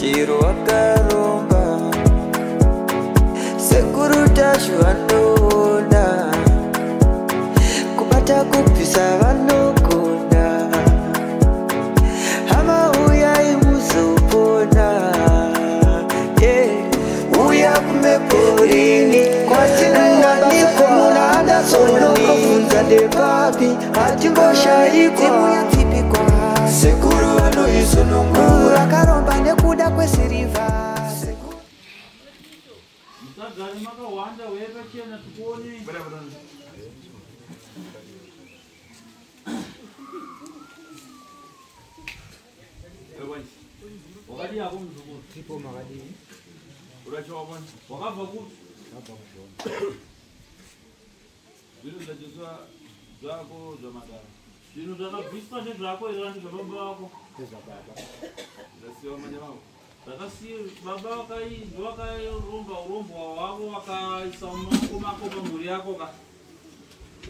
Chero wakaromba, sekuru Tasvu vanoona, kubata kubvisa vanogona. Hama uyai muzopona, yeah. Uya kumeporini kwatinowanikwa muna Anderson ndepapi hatimboshaikwa. Sekuru vanoisunungura akaromba nekuda kwesirivha. Musagare makawanda uye pachena tikuone. Wakadii hako muzukuru? Tipo makadii. Wakabva kupi? Kabva kuZhombe. Zvinhu zvachiswa zvako zvamadara. Zvinhu zvakabviswa ndezvako here kana ndezvababa vako? Ndezvababa. Zvasiyiwa manya vavo. Zvakasiya baba vakaromba urombwa hwavo vakaisa mumaoko mako pamhuri yako ka.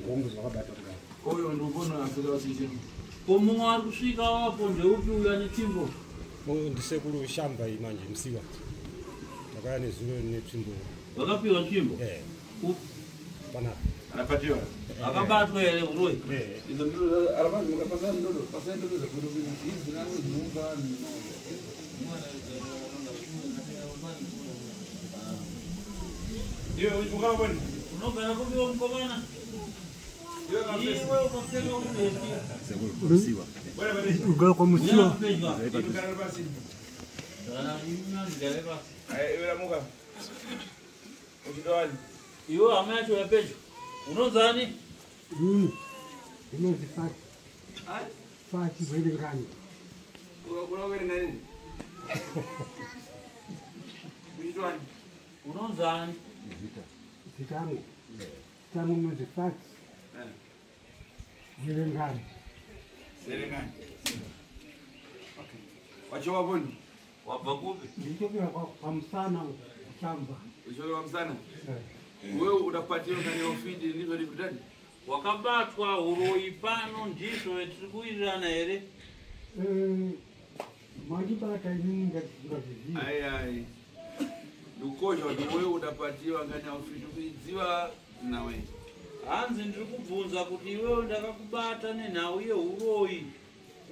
Hongu zvakabata kudaro. Koyo ndikubona asika vachinjini. Ko mumwe ari kusvika wapo ndeupi uyu ane tsvimbo? Ndisekuru Shamba iyi manje Musiwa. Takauya nezuro netsvimbo. Vakapiwa tsvimbo? Eh. Kupi? Panapa. Anapatiwa. Akabatwa here uroyi? Eh. Izo ndiro aravanzi mukapasa ndodo, pasai ndodo zvakudo idzi nani dzinonga Iwe ukabona. Unogara kupi iwe mukomana? Iwe kafesi. Iwe ukapfeka uneti. Sekuru Musiwa. Bwana bwana. Ugara kwa Musiwa. Iwe gara pasi. Kana imi mugare pasi. Ai iwe ramuka. Uchidowani. Iwe hama yacho yapedyo. Unonzani? Inonzi Fati. Ai? Fati Bwerengani. Unoverenga nini? Uchidowani. Unonzani? Zita rangu. Zita rangu inonzi Fati. Eh. Bwerengani. Serengani. Okay. Wachowa boni. Wabva kupi? Ndichokera kwaMusana kuShamba. Uchowa Musana. Eh. Wewe unapatiwa kani ofidi ndizvo ndikutani? Wakabatwa uroyi pano ndizvo tiri kuwirirana here? Eh, mandibata inini ndingazviziva. Ai ai. Ndikukosha kuti wewe unapatiwa kani ofidi kuidziwa nawe. Hanzi ndiri kubvunza kuti iwewe ndakakubata nenhau yeuroyi.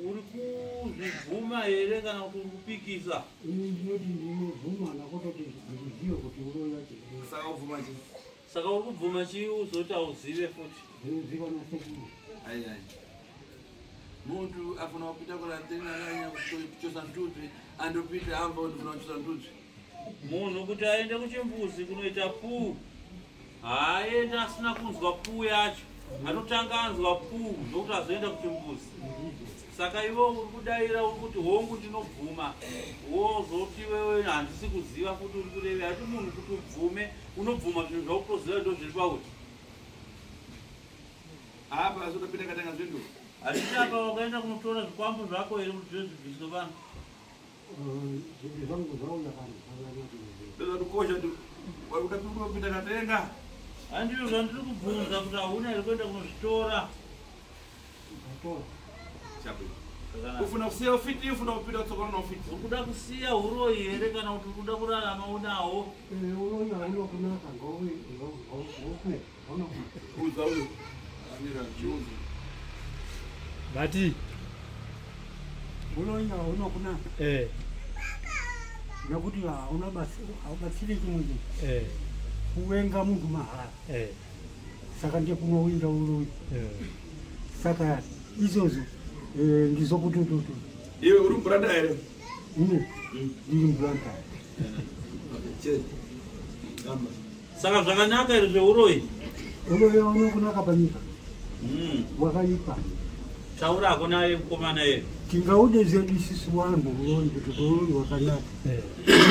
Uri kuzvibvuma here kana kuti uri kupikisa? Ini ndinoti ndinobvuma nakutoti ndizive kuti uroyi wacho ndeupi. Saka ubvuma chii? Saka uri kubvuma chii uzoti hauzive futi? Ndinoziva nasekuru. Ai ai. Muntu afuna kupita kuna tena akanya kuchosa ntutwi andopita amba ndifuna kuchosa ntutwi. Munhu kuti aende kuchimbuzi kunoita puu, haaendi asina kunzwa puu yacho. Anotanga anzwa puu ndokuti azoenda kuchimbuzi. Saka iwe uri kudaira uri kuti hongu ndinobvuma, wozoti wewe handisi kuziva kuti uri kureva. Hati munhu kuti ubvume, unobvuma zvinhu zvaukutoziva ndo zviri pauri. Apa asi utopinda katanga zvinhu. Handiti apa wakaenda kunotora zvikwambo zvako here kuti zvive zvibviswe pano? Zvinhu zvangu zvauya pano zvakanaka. Ndozvatikosha kuti utopinda katenga. Handizvo zvandiri kubvunza kuti hauna here kuenda kunozvitora. Ndatora. Chabwino. Ufuna kusiya ufiti, ufuna kupinda kutsokana naufiti. Uri kuda kusiya uroyi here kana kuti uri kuda kurarama unawo? Uroyi hauna kunaka, ngaufe, hauna kunaka. Udza uyo. Amira, chiudza. Vati. Uroyi hauna kunaka. Eh. Nekuti hauna haubatsiriki munhu. Eh. Kuvenga munhu mahara. Eh. Saka ndiye kunowinda uroyi. Eh. Saka izvozvo ndizokutototo. Iwe uri muranda here? Ine ndiri muranda. Che. Gamba. Saka zvakanaka here zveuroyi? Uroyi hauna kunaka panyika. Wakaipa. Taurako naye mukomana here? Tingaude zvedu isusu vanhu uroyi kuti uroyi wakanaka.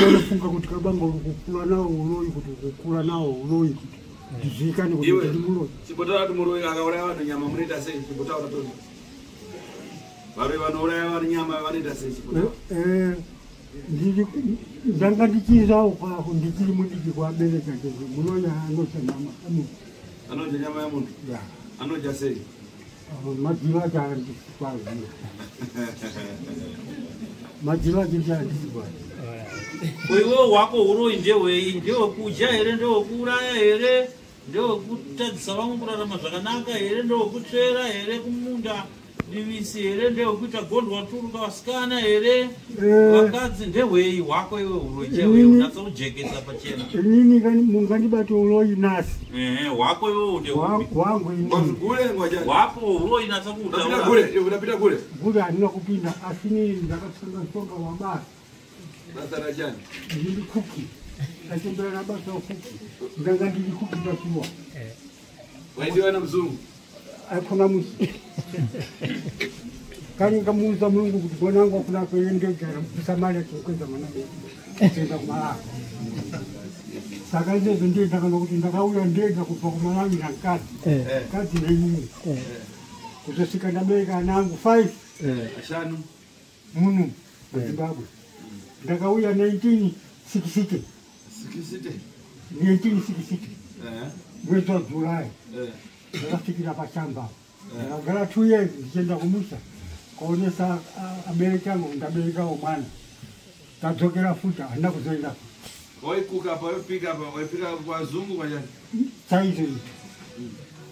Unofunga kuti kabanga uri kukura nawo uroyi kuti kukura nawo uroyi kuti ndizivikane kuti Iwe ndiri muroyi. Chibotaura kuti muroyi akauraya vanhu nyama munoita sei? Chibotaura tozi. Varoyi vanouraya vanhu nyama vanoita sei? Chibotaura. Ndanga ndichizawo kwako ndichiri mudiki kwabereka ndizvo muroyi anodya nyama yemunhu. Anodya nyama yemunhu? Ya. Anodya sei? Madziro acho handisi kuaziva. Madziro acho ndicho handisi kuaziva. Iwewe wako uroyi ndewei? Ndewekudya here? Ndewekuuraya here? Ndewekutadzisa vamwe kurarama zvakanaka here? Ndewekutsvera here kumunda divisi here? Ndewekuita gondwa turuka vasikana here? Vakadzi ndewei hwako iwe uroyi chewei? Unatsa kujekesa pachena. Inini mungandibate uroyi nasi. Hwako iwewe ndeupi? Wangu inini. Hwako uroyi natsa kuutaura. Unapita kule? Kule handina kupinda asi inini ndakatanga mushonga wabasa. Basa rachani? Ndiri kuki. Ndachembera nabasa kuki. Ndanga ndiri kuki pachiwa. Waidiwa na mzungu? Hakuna musi. Kani ngamuudza Mulungu kuti mwanangu hakuna kuendegera kusamali achikweza mwana kuenda kuMalawi. Saka izvezvo ndiye ndakana kuti ndakauya ndega kubva kuMalawi namukadzi. Mukadzi neinini. Kuzosvika ndabereka ana angu 5. Ashanu. Muno muZimbabwe. Ndakauya 1966. 1966. Mwezi waJuly. Ndakasvikira pashamba. Ndakagara 2 years ndichienda kumusha kuonesa abereki angu ndaberekawo mwana. Tadzokera futi handina kuzoenda. Waikuka apa waipika apa waipika kwazungu kwachani? Chaizvo izvo.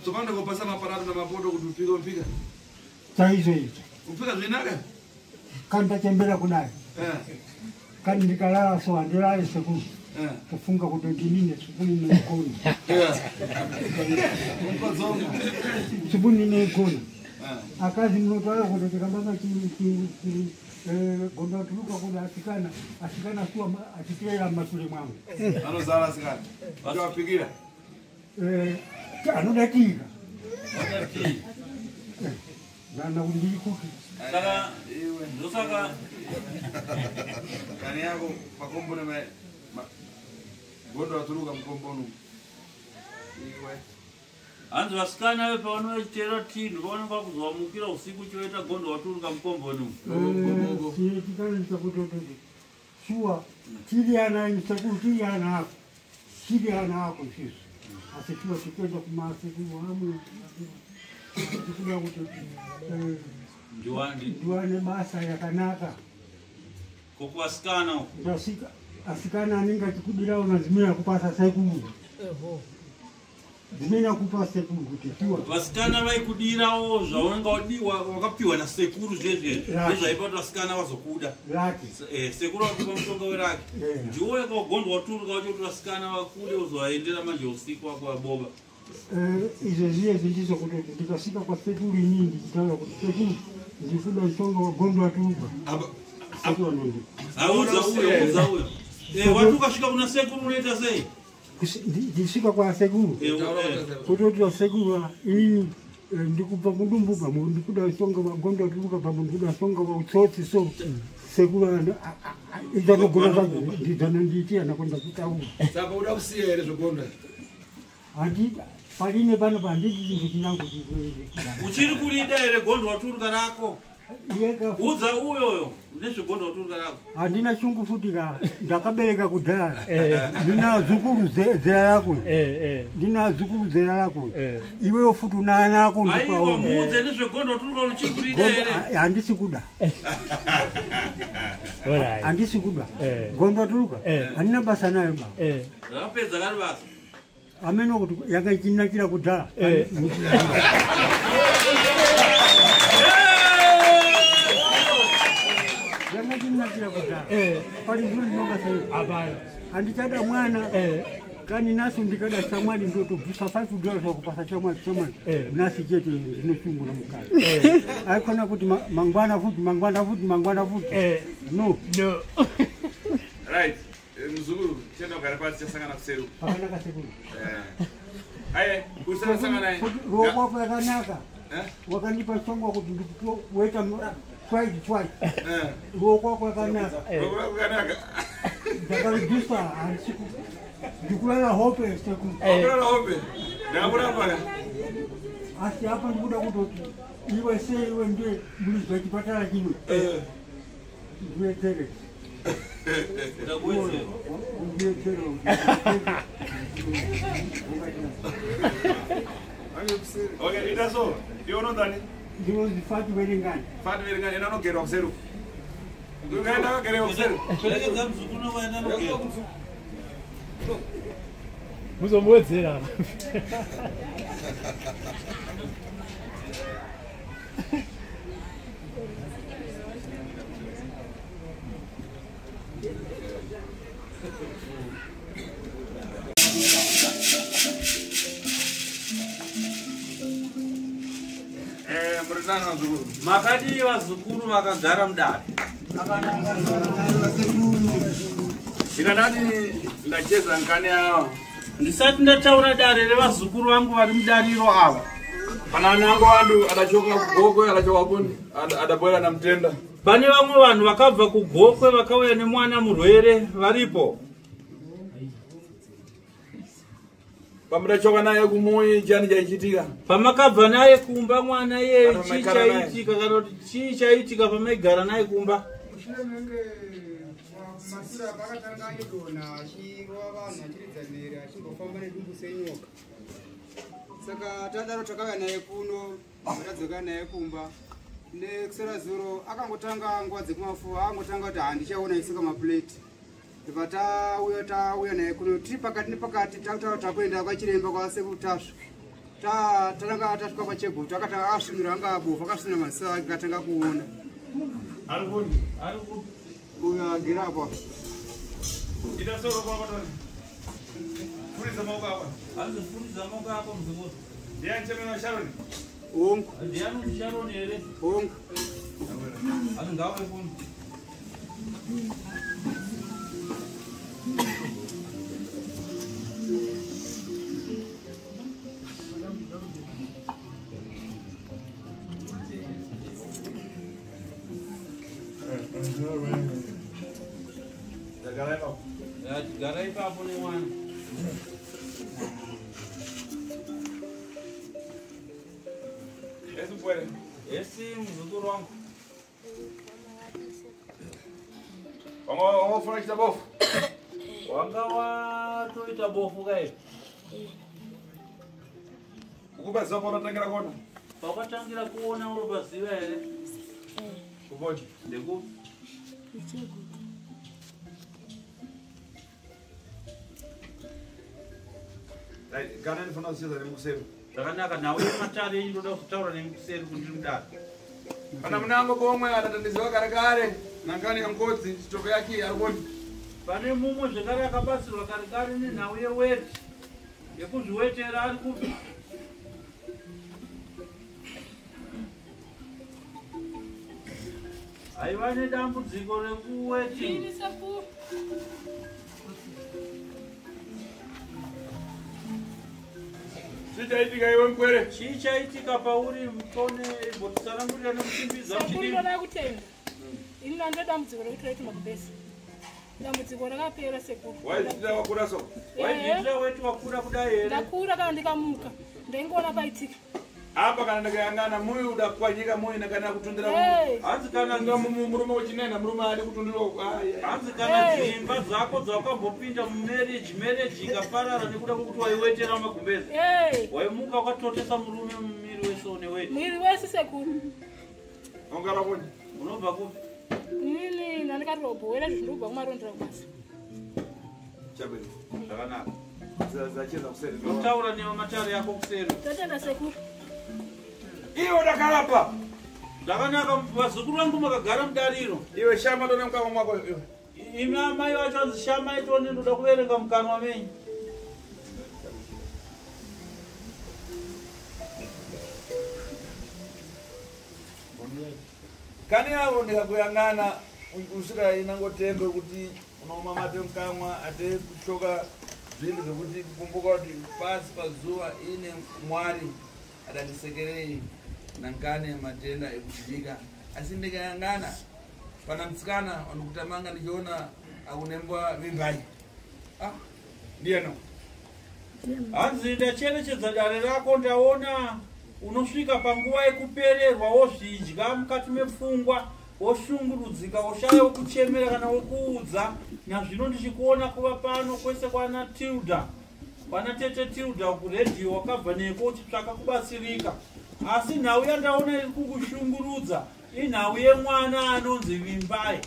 Tsopano ndakupasa maparato namapoto kuti upike upika. Chaizvo izvo. Upika zvinaka? Kani ndachembera kudai. Kani ndikalala so handirare sekuru. Kufunga kuti ndinine sipuni neigona. Sipuni neigona. Akazi munotaura kuti tikabata gondwa turuka kuti asikana asikana suwa achiteera mumashure mwangu. Anozara asikana. Ndowapikira. Anoda tika. Ndana kuti ndiri kuki. Saka ndosaka kani yako makomboni gondo waturuka mukomboni iwe. Hanzi vasikana vepavanochitera tinhu vaonekwa kuzovamukira usiku choita gondo waturuka mukomboni. Chikani chakuti shuwa tiri ana sekuru tiri ana ako tiri ana ako isusu asi shuwa tikuenda kumasekuru amwe tikuda kuti ndiwane basa yakanaka. Kokuvasikana uko ndasika asikana anenge achikudirawo nazimene akupasa sekuru. Dzimene akupa sekuru kuti shuwa. Vasikana vaikudirawo zvaunenge wakapiwa nasekuru zvezve ndozvaipa kuti vasikana vazokuda. Sekuru vakupa mushonga weraki. Ndiwo wakagonzwa waturuka wacho kuti vasikana vakude uzovaendera manje usiku wako vaboba. Izvo zviye ndizvo kuti ndikasvika kwasekuru inini ndichitaura kuti sekuru ndikuda mushonga wagondo waturuka. Audza uyo, udza uyo. Wati ukasvika kuna sekuru unoita sei? Ndisvika kwa sekuru kutoti sekuru inini ndikubva mudumbu pamwe ndikuda mushonga wagondo waturuka pamwe ndikuda mushonga wautsotsi so sekuru idzanogona ndidzanondiitira nakwenda kutaura. Saka uda kusiya here zvegonda? Handida paline pano panditi chinhu chinangu. Uchiri kurida here gondo waturuka rako? Udza uyoyo nezvegondo waturuka rako. Handina chungu futi ka ndakabereka kudhaya. Ndina zukuru zera rako. Ndina zukuru zera rako. Iwewo futi una ana ako ndikuaona. Aiwa muudze nezvegondo waturuka uchiri kurida here? Handisi kuda. Handisi kuda. Gondo waturuka handina basa nayo ba. Rakapedza kari basa. Ameno kuti yakachinakira kudhaya. Yakachinakira kudhaya. Pari zvino ndinonga sei? Handichada mwana. Kani nasi ndikada chamwari ndotobvisa $5 wakupasa chamwari chamwari. Nasi chete ndinochungu nomukadzi. Aikona kuti mangwana futi mangwana futi mangwana futi. No. No. Right. Mzukuru, chienda kugara pasi tichasangana kuseru. Pakanaka sekuru. Aye, kusasangana naye. Ruoko wako yakanaka. Wakandipa chongwa kuti ndikuweta twice. Ruoko wako yakanaka. Ruoko wako yakanaka. Ndakaredusa handisi ndikulala hope sekuru. Wakulala hope. Ndakurapa. Asi apa ndikuda kutoti iwe sei iwe ndiye muridzi wechipatara chino. Ndiwedzere. Okay, ita so. Iwe unondani? Ndinonzi Fati Veringani. Fati Veringani, ena unogerwa kuseru. Ukaenda kagere kuseri. Perekedza muzukuru nokuenda nogera. Muzomuwedzera. Makadii vazukuru vakagara mudare? Ndikadati ndacheza nkani ava. Ndisati ndataura dare revazukuru vangu vari mudariro ava. Pana nango vandu adachoka kugokwe adachoka kuni adabwera namutenda. Pane vamwe vanhu vakabva kugokwe vakauya nemwana murwere varipo. Pamudachoka naye kumuyi chani chaichitika? Pamakabva naye kumba mwana iyeye chii chaiitika kana kuti chii chaiitika pamaigara naye kumba? Mushure menge masura pakatanga aidonha achirova vanhu achiridza mhere achimbofamba nedumbu senyoka. Saka tadaro takauya naye kuno, tadzoka naye kumba. Nekusera zuro akangotanga nguva dzekumafuwa akangotanga kuti handichaona isuka mapuleti. Ndibva tauya tauya naye kuno tiri pakati nepakati takutaura takuenda kwachiremba kwaSekutasva. Tatanga tasvika paChegutu akatanga asvinura anga abofu akasvinura maziso ake akatanga kuona. Ari kuni? Ari kupi? Uyo agere apo. Ita soro kwako Tony. Furidza maoko ako. Hanzi furidza maoko ako muzukuru. Ndiani chemena Sharon? Hongu. Ndiani kuti Sharon here? Hongu. Hanzi ngauye kuno. Gara ipapo nemwana. Esi mpwere. Esi muzukuru wangu. Wanga wafuna kuita bofu? Wanga watoita bofu kai? Ukubaziva paunotangira kuona? Pawakatangira kuona unopaziva here? Kuboji. Ndekupi? Kana ndifuna kucheza nemukuseri. Zvakanaka, nhau yematare yenyu ndoda kutaura nemukuseri kuti ndiri mudare. Kana munango pomwe atatandiziwa kare kare nangani yangodzi chitoko yake ari koni. Pane mumwe zvekare akabatsirwa kare kare nenhau yeweti yekuzviwetera ari kupi? Aiva nedambudziko rekuweti. Chii chaitika iwe mkwere? Chii chaitika pauri mutone imbotisanangurira nekuchimbidza Sekuru ndoda kutenda. Ini ndane dambudziko rekuti raiti makubhesi. Dambudziko rakapera sekuru. Waizviitira wakura so? Waizviitira weti wakura kudai here? Ndakura kana ndikamuka. Ndaingoona paitika. Apa kana ndikayangana muyi uda kwanyika muyi nakana kutundira. Hanzi kana murume wechinena murume adi kutundira. Hanzi kana dzimba dzako dzawakambopinda mumarriage marriage ikaparara nekuda kwekuti waiwetera magumbezi. Waimuka wakatotesa murume mumiri wese une weti. Mwiri wese sekuru. Ungara kuni? Unobva kupi? Inini ndandikatirobhowera izvi ndobva kumarondera kubasa. Chabwino. Zvakanaka. Zacheza kuseri. Ndotaura newe matare yako kuseri. Totenda sekuru. Iwe ndakarapa. Zvakanaka, vazukuru vangu makagara mudariro. Iwe shama tone mukanwa mwako iwe. Imi amai vacho hanzi shama itone ndoda kuverenga mukanwa menyu. Kani avo ndikakuyangana kusvika inangotembe kuti unooma mate mukanwa ate kushoka zvinhu zvekuti kukumbuka kuti pasi pazuva ine Mwari adandisekerei nangane matenda ekudyika. Asi ndikayangana pana mutsikana wandikutamanga ndichiona akunembwa vimbai. Ah, ndiyeno. Hanzi ndacherechedza dare rako ndaona unosvika panguva yekupererwa wozvidya mukati mepfungwa woshungurudzika woshaya wekuchemera kana wekuudza. Nazvino ndichikuona kuva pano kwese kwana Tilda, kwana tete Tilda kuredhiyo wakabva neko uchitsvaka kubatsirika. Asi nhau yandaona iri kukushungurudza Inhau yemwana anonzi Vimbai.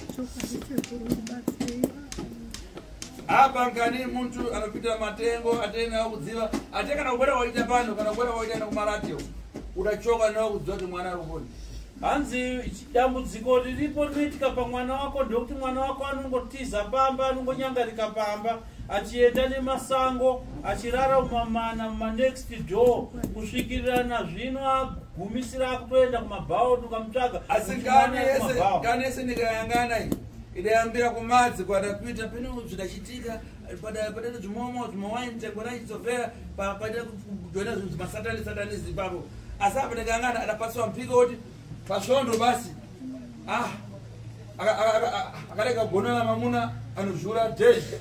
Apa nkani muntu anopita matengo atena kudziva ate kana kubwera waita pano kana kubwera waita nekumaratio udachoka nawo kudziva kuti mwana ari kupona. Hanzi dambudziko riripo rinoitika pamwana wako ndekuti mwana wako anongotiza pamba, anongonyangarika pamba achienda nemasango, achirara mumamana mumanext door kusvikirira nazvino agumisira akutoenda kumabhawa ukamutsvaga. Asi ngani yese ndikayangana iyi idayambira kumadzi kwadapita pene zvidachitika padaita zvimomo zvimowaini tengo rachizofera paita kujoina zvinhu zvimasatani satanizi ipapo. Asi apa ndikayangana adapasiwa mpiko kuti pasvondo basi akarega gonora mamuna anozvura dheji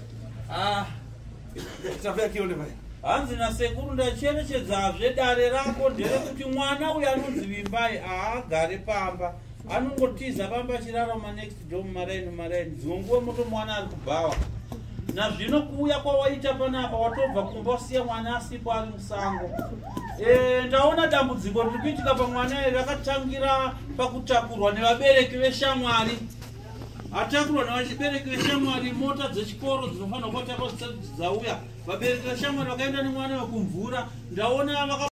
Hanzi nasekuru ndacherechedzazve dare rako nderekuti mwana uyu anonzi Vimbai haagare pamba, anongotiza pamba achirara mumanext door mumaraini mumaraini, dzimwe nguva motomuwana ari kubhawa. Nazvino kuuya kwawaita panapa watobva kumba wasiya mwana asipo ari musango. Ndaona dambudziko riri kuitika pamwana iri rakatangira pakutakurwa nevabereki veshamwari. Atakurwa nevabereki veshamwari, mota dzechikoro dzinofanira kuva takwa dzisati dzauya. Vabereki veshamwari vakaenda nemwana wekumvura, ndaona vaka